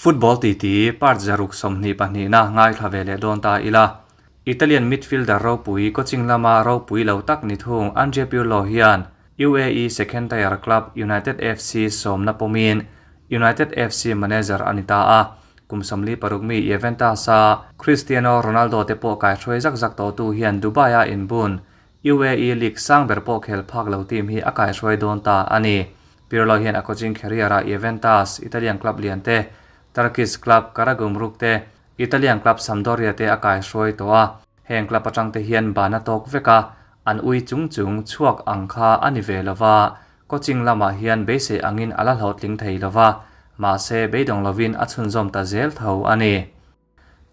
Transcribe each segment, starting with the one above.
Football titi part 122na ngaithla ve leh dawn ta ila. Italian midfielder ropui coaching lama ropui lo tak ni thung Andrea Pirlo hian UAE second tier club United FC sawmna pawmin United FC manager a ni ta a. Kum 46 mi Juventus-a Cristiano Ronaldo te pawh kaihruai zak zak tawhtu hian Dubai-a inbun UAE League sang ber pawh khel phak lo team hi a kaihruai dawn ta a ni. Pirlo hian a coaching career-ah Juventus, Italian club lian te, Turkish club Karagumruk te, Italian club Sampdoria te a kaihruai tawh a. Heng club atang te hian ban a tawk vek a, an ui chung chung chhuak ang kha a ni ve lo va, coaching lamah hian beisei angin a la hlawhtling thei lo va, mahse beidawng lovin a chhunzawm ta zel tho a ni.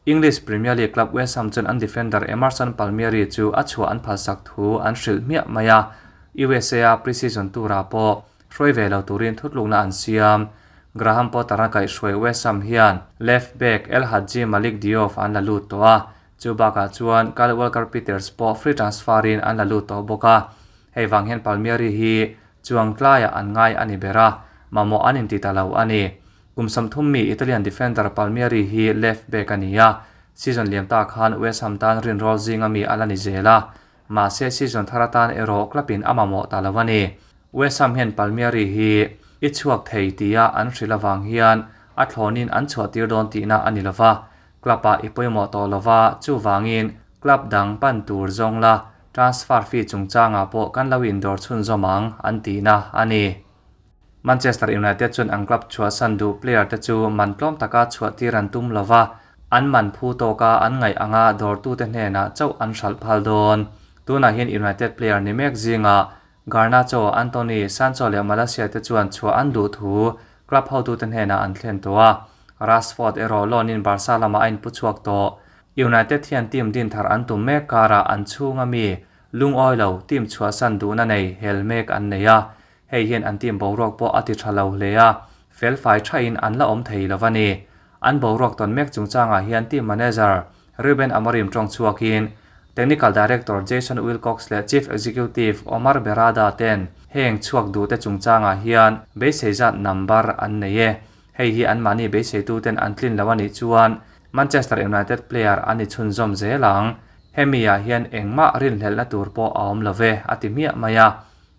English Premier League club West Ham chuan an defender Emerson Palmieri chu a chhuah an phalsak thu an hrilh hmiah mai a, USA-a pre-season tour-ah pawh hruai ve lo turin thutlukna an siam. Graham Potter-a kaihhruai West Ham hian left back El Hadji Malick Diouf an la lut tawh a, chu bakah chuan Kyle Walker-Peters pawh free transfer-in an la lut tawh bawk a. Hei vang hian Palmieri hi chuang tlaiah an ngai a ni ber a, mamawh an inti ta lo a ni. Kum 30 mi Italian defender Palmieri hi left back a ni a, season liam ta khan West Ham tan rinrawl zinga mi a la ni zel a, mahse season thar atan erawh club in a mamawh ta lo a ni. West Ham hian Palmieri hi i chhuak thei tia an hrilh avang hian a thlawnin an chhuah tir dawn tihna a ni lova, club ah i pawimawh tawh lova, chuvangin club dang pan tur zawng la transfer fee chungchangah pawh kan lo indawr chhunzawm ang an tihna a ni. Manchester United chuan an club chhuahsan duh player te chu man tlawm taka chhuah tir an tum lova, an man phu tawka an ngaih anga dawrtute hnenah chauh an hralh phal dawn. Tunah hian United player ni mek zingah Garnacho, Antony, Sancho leh Malacia te chuan chhuah an duh thu club hotute hnenah an thlen tawh a. Rashford erawh loan in Barca lamah a inpu chhuak tawh. United hian team din thar an tum mek karah an chhunga mi lungawi lo team chhuahsan duhna nei hel mek an nei a. Hei hian an team boruak pawh a ti tha lo hle a, felfai thain an la awm thei lo a ni. An boruak tawn mek chungchangah hian team manager Ruben Amorim tawng chhuakin Technical Director Jason Wilcox leh Chief Executive Omar Berrada ten heng chhuak duhte chungchangah hian beisei zat number an nei e. Hei hi anmahni beiseituten an tlin lo a nih chuan Manchester United player an ni chhunzawm zel ang. Hemi-ah hian engmah rinhlelhna tur pawh a awm lo ve, a ti hmiah mai a.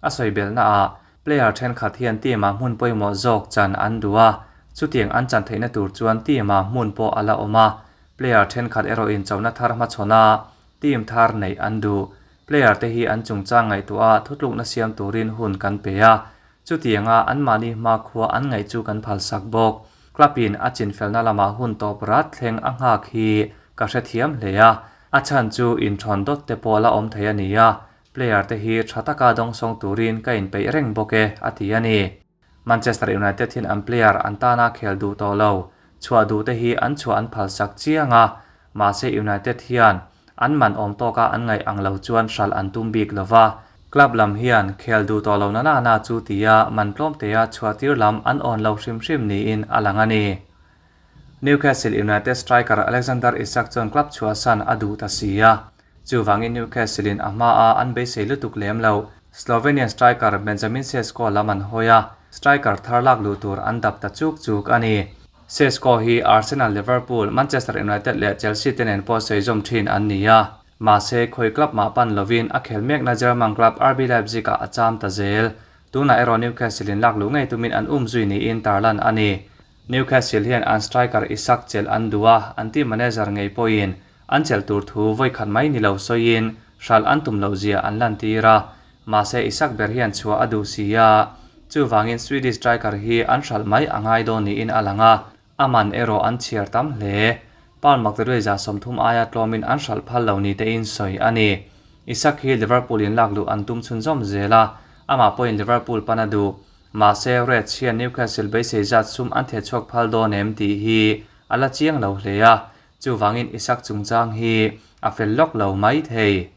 A sawi belhnaah player thenkhat hian team-ah hmun pawimawh zawk chan an duh a, chutiang an chan theihna tur chuan team-ah hmun pawh a la awm a, player thenkhat erawh in chona thar hmachhawn a, team thar neih an duh. Player te hi an chungchang ngaihtuah a thutlukna siam turin hun kan pe a, chutianga anmahni hmakhua an ngaih chu kan phalsak bawk. Club in a chinfelna lamah hun tawp rat thleng a nghak hi ka hrethiam hle a, a chhan chu inthawn dawt te pawh la awm thei a ni a, Player te hi tha taka dawngsawng turin ka inpeih reng bawk e, a ti a ni. Manchester United hian an player an tana khel duh tawh lo, chhuah duh te hi an chhuah an phalsak chiang a, mahse United hian an man awm tawka an ngaih ang lo chuan hralh an tum bik lo va. Club lam hian khel duh tawh lo na na na chu tia man tlawm tea chhuah tir lam an awn lo hrim hrim niin a lang a ni. Newcastle United striker Alexander Isak chuan club chhuahsan a duh ta si a. Chuvangin Newcastle in a hmaa an beisei lutuk lem lo. Slovenian striker Benjamin Sesko lam an hawi a, striker thar lak luh tur an dap ta chuk chuk a ni. Sesko hi Arsenal, Liverpool, Manchester United leh Chelsea te nen pawh sawi zawm thin an ni a, mahse khawi club mah pan lovin a khel mekna German club RB Leipzig ah a cham ta zel. Tunah erawh Newcastle in lak luh ngei tumin an um zui niin tarlan a ni. Newcastle hian an striker Isak chelh an duh a, an team manager ngei pawhin An chelh tur thu vawikhat mai ni lo sawiin hralh an tum loh zia an lantir a, mahse Isak ber hian chhuah a duh si a, chuvangin Swedish striker hi an hralh mai a ngai dawn niin a lang a, a man erawh an chhiar tam hle. Pound maktaduai 30 aia tlawmin an hralh phal lo ni tein sawi a ni. Isak hi Liverpool in lak luh an tum chhunzawm zel a, amah pawhin Liverpool pan a duh. Mahse Reds hian Newcastle beisei zat sum an thehchhuak phal dawn em tih hi a la chiang lo hle a, Chuvangin Isak chungchang hi a fel lawk lo mai thei.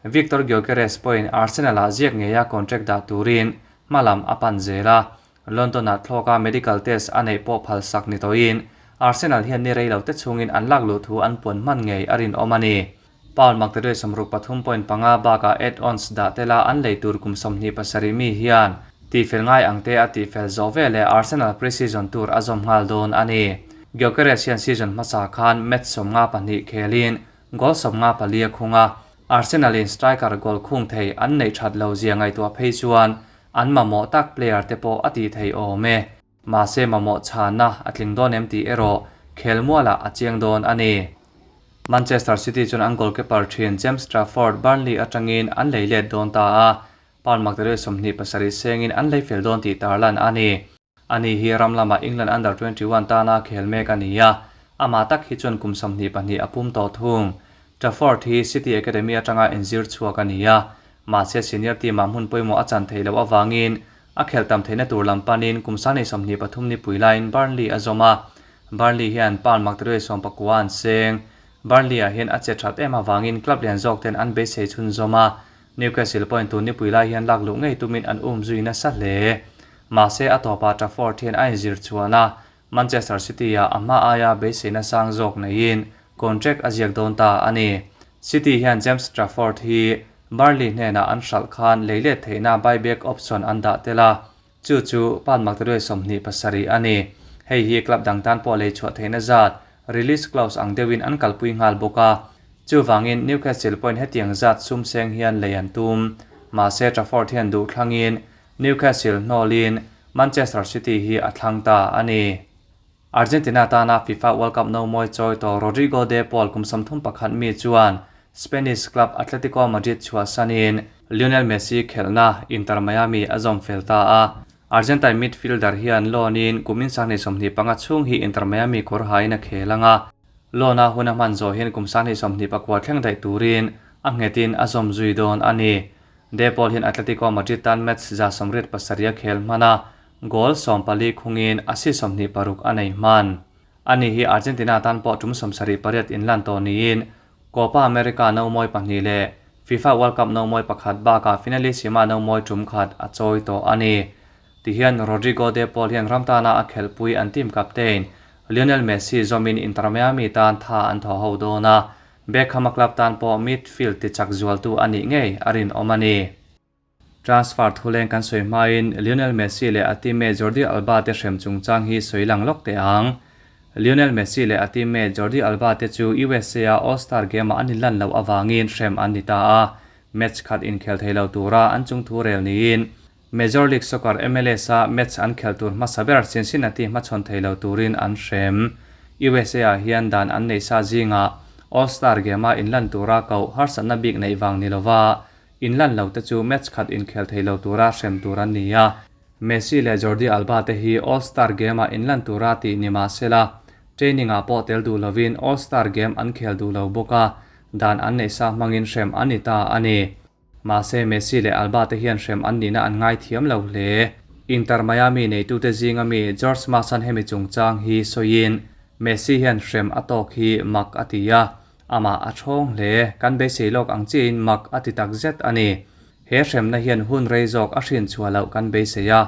Viktor Gyokeres pawhin Arsenal-ah ziak ngeia contract dah turin hmalam a pan zel a, London-ah thlawka medical test a neih pawh phalsak ni tawhin Arsenal hian ni rei lo te chhungin an lak luh thu an puan hman ngei a rinawm a ni. Pound maktaduai 63.5 bakah add-ons dah tela an lei tur kum 27 mi hian tihfel ngai ang te a tihfel zawh veleh Arsenal pre-season tur a zawm nghal dawn a ni. Gyokeres hian season hmasa khan match 52 khelin goal 54 a khung a. Arsenal in striker goal khung thei an neih that lo zia ngaihtuah phei chuan an mamawh tak player te pawh a tih theih awm e. Mahse mamawh chhanna a tling dawn em tih erawh khelmualah a chiang dawn a ni. Manchester City chuan an goalkeeper thin James Trafford Burnley atangin an lei let dawn ta a, pound maktaduai 27 sengin an lei fel dawn tih tarlan a ni. Ani hi ram lamah England Under 21 tana khel mek a ni a, amah tak hi chuan kum 22 a pum tawh thung. Trafford hi City Academy atanga inzir chhuak a ni a, mahse senior team-ah hmun pawimawh a chan theih loh avangin a khel tam theihna tur lam panin kum 23 ni pui laiin Burnley a zawm a. Burnley hian pound maktaduai 19 an seng. Burnley-ah hian a che that em avangin club lian zawk ten an beisei chhun zawm a. Newcastle pawhin tun nipui lai hian lak luh ngei tumin an um zui nasa hle. Mahse a tawpah Trafford hian a inzir chhuan a, Manchester City-ah a hma aia beiseina sang zawk neiin contract a ziak dawn ta a ni. City hian James Trafford hi Burnley hnenah an hralh khan lei let theihna buyback option an dah tel a, chu chu pound maktaduai 27 a ni. Hei hi club dang tan pawh lei chhuah theihna zat release clause ang deuhin an kalpui nghal bawk a. Chuvangin Newcastle pawhin hetiang zat sum seng hian lei an tum. Mahse Trafford hian duh thlangin Newcastle hnawlin Manchester City hi a thlang ta a ni. Argentina tana FIFA World Cup no mawi chawi tawh Rodrigo de Paul kum 31 mi chuan Spanish club Atletico Madrid chhuahsanin Lionel Messi khelhna Inter Miami a zawm fel ta a. Argentine midfielder hian loan-in kumin 2025 chhung hi Inter Miami kawr hain a khel anga. Loan a hun a hman zawh hian kum 2029 thleng daih turin a nghetin a zawm zui dawn a ni. De Paul hian Atletico Madrid tan match 187 a khel hman a, goal 14 khungin assist 26 a nei hman. Ani hi Argentina tan pawh tum 78 inlan tawh niin Copa America no mawi pahnih leh FIFA World Cup no mawi pakhat bakah finalissima no mawi tum khat a chawi tawh a ni. Tihian Rodrigo de Paul hian ram tana a khelhpui an team captain Lionel Messi zawmin Inter Miami tan tha an thaw ho dawn a, Beckham a club tan pawh midfield tichak zualtu a nih ngei a rinawm a ni. Transfer thuleng kan sawi hmain Lionel Messi leh a teammate Jordi Alba te hrem chungchang hi sawi lang lawk teh ang. Lionel Messi leh a teammate Jordi Alba te chu USA a All-Star Game-ah an inlan loh avangin hrem an ni ta a, match khat inkhel thei lo tura an chungthu rel niin Major League Soccer, MLS, a match an khel tur hmasa ber Cincinnati hmachhawn thei lo turin an hrem. USA-ah hian dan an neih sa zingah All-Star Game-a inlan tura koh harsatna bik neih vang ni lova inlan lo te chu match khat inkhel thei lo tura hrem tur an ni a. Messi leh Jordi Alba te hi All-Star Game-a inlan tura tih ni mah sela, training-ah pawh tel duh lovin All-Star Game an khel duh lo bawk a, dan an neih sa hmangin hrem an ni ta a ni. Mahse Messi leh Alba te hian hrem an nihna an ngaithiam lo hle. Inter Miami neitute zinga mi George Masan hemi chungchang hi sawiin Messi hian hrem a tawk hi mak a ti a, amah a thawng hle. Kan beisei lawk ang chiahin mak a ti tak zet a ni. He hremna hian hun rei zawk a hrin chhuah loh kan beisei a,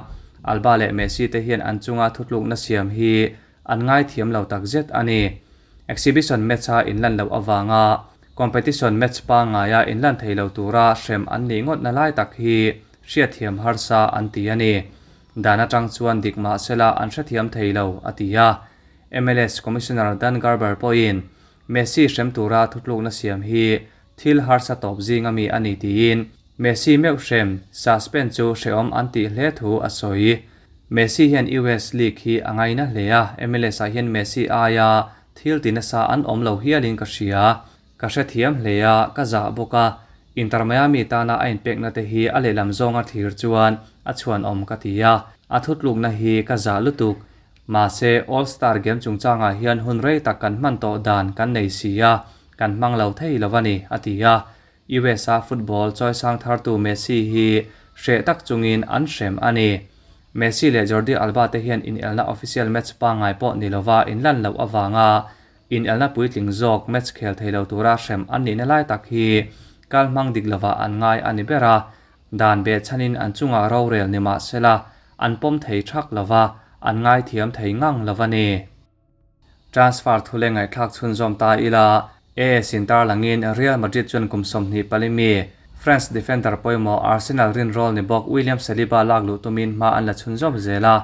Alba leh Messi te hian an chunga thutlukna siam hi an ngaithiam lo tak zet a ni. Exhibition match-a inlan loh avanga competition match pangngaia inlan thei lo tura hrem an nih ngawtna lai tak hi hriatthiam harsa an ti a ni. Dan atang chuan dik mah sela an hrethiam thei lo, a ti a. MLS Commissioner Dan Garber pawhin Messi hrem tura thutlukna siam hi thil harsa tawp zinga mi a ni tiin Messi meuh hrem suspend chu hrehawm an tih hle thu a sawi. Messi hian US League hi a ngaina hle a, MLS ah hian Messi aia thil ti nasa an awm lo hialin ka hria. Ka hrethiam hle a, ka zah bawk a, Inter Miami tana a inpekna te hi a lehlam zawnga thlir chuan a chhuanawm ka ti a, a thutlukna hi ka zah lutuk. Mahse, All Star Game chungchangah hian hun rei tak kan hman tawh dan kan nei si a, kan hmang lo thei lo a ni, a ti a. USA football chawisang thartu Messi hi hreh tak chungin an hrem a ni. Messi leh Jordi Alba te hian inelna official match pangngai pawh ni lova inlan loh avanga inelna puitling zawk match khel thei lo tura hrem an nihna lai tak hi kal hmang dik lovah an ngai a ni ber a, dan behchhanin an chungah rorel ni mah sela an pawm thei thak lova an ngaithiam thei ngang lo a ni. Transfer thu leh ngaihthlak chhunzawm ta ila, AS in tarlangin Real Madrid chuan kum 24 mi France defender pawimawh Arsenal rinrawl ni bawk William Saliba lak luh tumin hma an la chhunzawm zel a.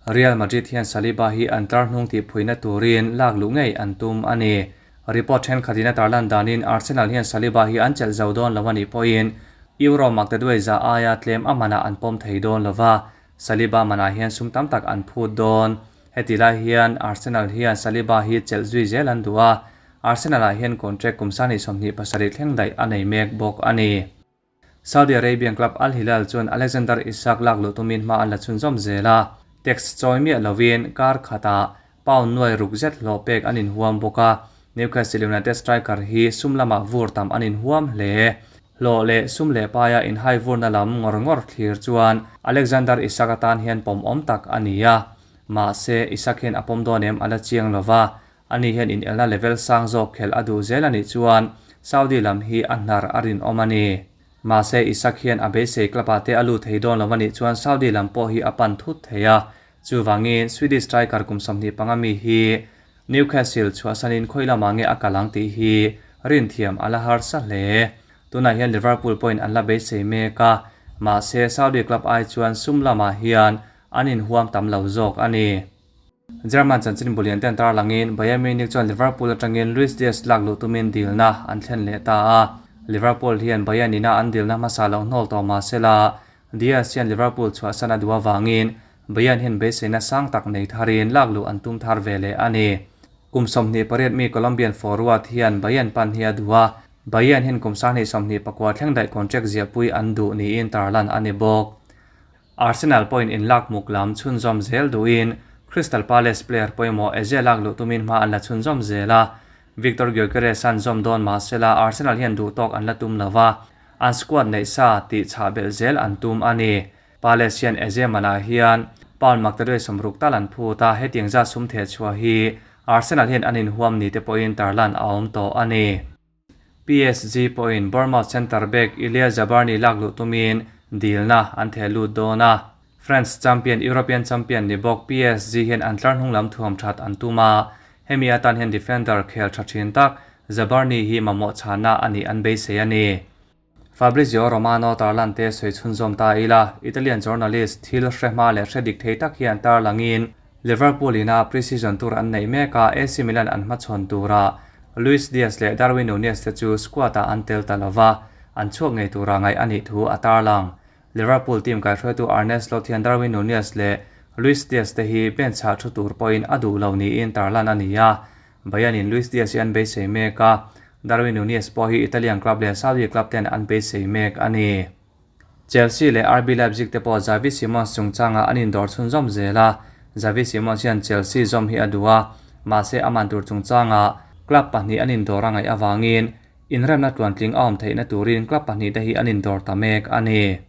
Real Madrid hian Saliba hi an tlar hnung tih phuina turin lak luh ngei an tum a ni. Report thenkhatin a tarlan danin Arsenal hian Saliba hi an chelh zo dawn lo a nih pawhin Euro maktaduai za aia tlem a manah an pawm thei dawn lo va, Saliba manah hian sum tam tak an phut dawn. Heti lai hian Arsenal hian Saliba hi chelh zui zel an duh a, Arsenal-ah hian contract kum sani 27 thleng daih a nei mek bawk a ni. Saudi Arabian club Al Hilal chuan Alexander Isak lak luh tumin hma an la chhunzawm zel a, tax chawi miah lovin kar khatah pound nuai ruk zet hlawh pek an inhuam bawk a, Newcastle United striker hi sum lamah vur tam an inhuam hle. Hlawh leh sum leh paia inhai vurna lam ngawr ngawr thlir chuan Alexander Isak atan hian pawmawm tak a ni a, mahse Isak hian a pawm dawn em a la chiang lova, Ani hian inelna level sang zawk khelh a duh zel a nih chuan Saudi lam hi a hnar a rinawm a ni. Mahse Isak hian a beisei club ah te a lut thei dawn lo a nih chuan Saudi lam pawh hi a pan thut thei a. Chuvangin Swedish striker kum 25 mi hi Newcastle chhuahsanin khawi lamah nge a kal ang tih hi rinthiam a la harsa hle. Tunah hian Liverpool pawhin an la beisei mek a, mahse Saudi club ai chuan sum lamah hian an inhuam tam lo zawk a ni. German chanchin bulian ten tarlangin Bayern Munich chuan Liverpool atangin Luis Diaz lak luh tumin dilna an thlen leh ta a. Liverpool hian Bayern ina an dilna hmasa lo hnawl tawh mah sela, Diaz hian Liverpool chhuahsan a duh avangin Bayern hian beiseina sang tak nei tharin lak luh an tum thar ve leh a ni. Kum 28 mi Colombian forward hian Bayern pan hi a duh a, Bayern hian kum 2029 thleng daih contract ziahpui an duh niin tarlan a ni bawk. Arsenal pawhin inlak muk lam chhunzawm zel duhin Crystal Palace player pawimawh Eze lak luh tumin hma an la chhunzawm zel a, Viktor Gyokeres an zawm dawn mahsela Arsenal hian duh tawk an la tum lo va, an squad neih sa tih chhah belh zel an tum a ni. Palace hian Eze manah hian pound maktaduai 60 tal an phut a, hetiang zat sum theh chhuah hi Arsenal hian an inhuam ni te pawhin tarlan a awm tawh a ni. PSG pawhin Bournemouth centre back Ilya Zabarnyi lak luh tumin dilna an theh lut dawn a. France champion European champion ni bawk PSG hian an tlar hnung lam thuam that an tum a, hemi atan hian defender khel tha thin tak Zabarnyi hi mamawh chhana a nih an beisei a ni. Fabrizio Romano tarlan te sawi chhunzawm ta ila, Italian journalist thil hre hma leh hre dik thei tak hian tarlangin Liverpool ina pre-season tour an neih mek a, AC Milan an hmachhawn tura Luis Diaz leh Darwin Nunez te chu squad-ah an tel ta lova, an chhuak ngei tura ngaih a nih thu a tarlang. Liverpool team kaihruaitu Arne Slot hian Darwin Nunez leh Luis Diaz te hi bench ah thu tur pawhin a duh lo niin tarlan a ni a, Bayern-in Luis Diaz hi an beisei mek a, Darwin Nunez pawh hi Italian club leh Saudi club ten an beisei mek a ni. Chelsea leh RB Leipzig te pawh Xavi Simons chungchangah an indawr chhunzawm zel a, Xavi Simons hian Chelsea zawm hi a duh a, mahse a man tur chungchangah club pahnih an indawr a ngaih avangin inremna tluantling a awm theihna turin club pahnih te hi an indawr ta mek a ni.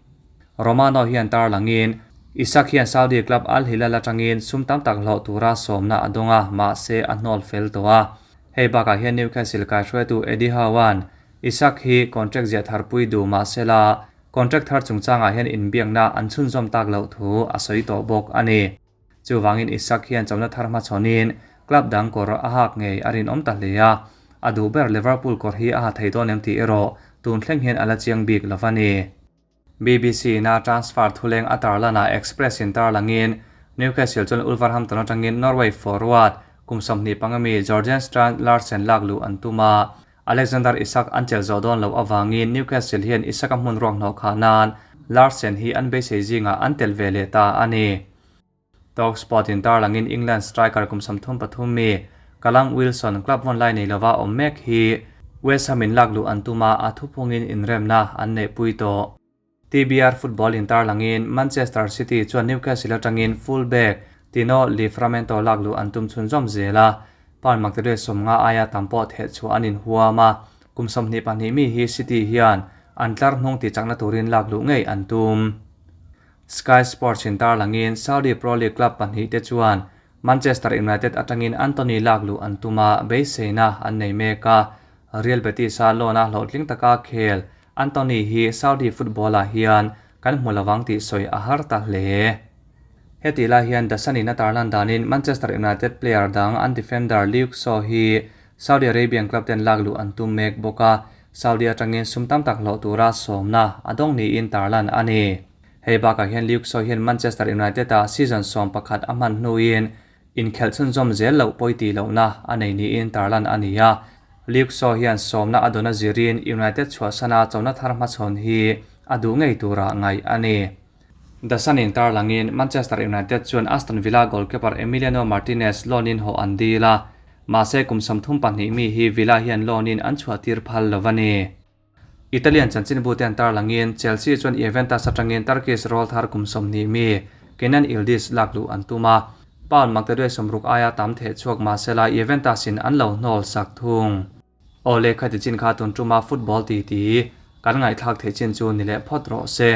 Romano hian tarlangin Isak hian Saudi club Al Hilal atangin sum tam tak hlawh tura sawmna a dawng a, mahse a hnawl fel tawh a. Hei bakah hian Newcastle kaihruaitu Eddie Howe-a'n Isak hi contract ziah tharpui duh mahsela contract thar chungchangah hian inbiakna an chhunzawm tak loh thu a sawi tawh bawk a ni. Chuvangin Isak hian chawmna thar hmachhawnin club dang kawr a hak ngei a rinawm ta hle a, a duh ber Liverpool kawr hi a ha thei dawn em tih erawh tun thleng hian a la chiang bik lo a ni. BBC ina transfer thuleng a tarlanah Express in tarlangin Newcastle chuan Wolverhampton atangin Norway forward kum 25 mi Jorgen Strand Larsen lak luh an tum a, Alexander Isak an chelh zawh dawn loh avangin Newcastle hian Isak a hmun ruak hnawh khah nan Larsen hi an beisei zingah an tel ve leh ta a ni. Talksport in tarlangin England striker kum 33 mi Callum Wilson club vawn lai nei lova awm mek hi West Ham in lak luh an tum a, a thuphungin inremna an neihpui tawh. TBR football in tarlangin Manchester City chuan Newcastle atangin full-back Tino Livramento lak luh an tum chhunzawm zel a, pound maktaduai 50 aia tam pawh theh chhuah an inhuam a, kum 22 mi hi City hian an tlar hnung tihchakna turin lak luh ngei an tum. Sky Sports in tarlangin Saudi Pro League club pahnih te chuan Manchester United atangin Antony lak luh an tum a, beiseina an nei mek a. Real Betis-a loan-a hlawhtling taka khel Antony hi Saudi football-ah hian kan hmu lovang tih sawi a har ta hle. Heti lai hian The Sun-in a tarlan danin Manchester United player dang an defender Luke Shaw hi Saudi Arabian club ten lak luh an tum mek bawk a, Saudi atangin sum tam tak hlawh tura sawmna a dawng niin tarlan a ni. Hei bakah hian Luke Shaw hian Manchester United-ah season 11 a hman hnuin inkhelh chhunzawm zel loh pawi tih lohna a nei niin tarlan a ni a. Luke Shaw hian sawmna a dawn a zirin United chhuahsana chona thar hmachhawn hi a duh ngei tura ngaih a ni. The Sun in tarlangin Manchester United chuan Aston Villa goalkeeper Emiliano Martinez loan-in haw an dil a, mahse kum 32 mi hi Villa hian loan-in an chhuahtir phal lo a ni. Italian chanchinbute an tarlangin Chelsea chuan Juventus atangin Turkish rawlthar kum 20 mi Kenan Yildiz lak luh an tum a, pound maktaduai 60 aia tam theh chhuak mahsela Juventus-in an lo hnawl sak thung. Aw lehkha ti chin kha tun tuma football ti ti kan ngaihthlak theih chin chu ni leh phawt rawh se.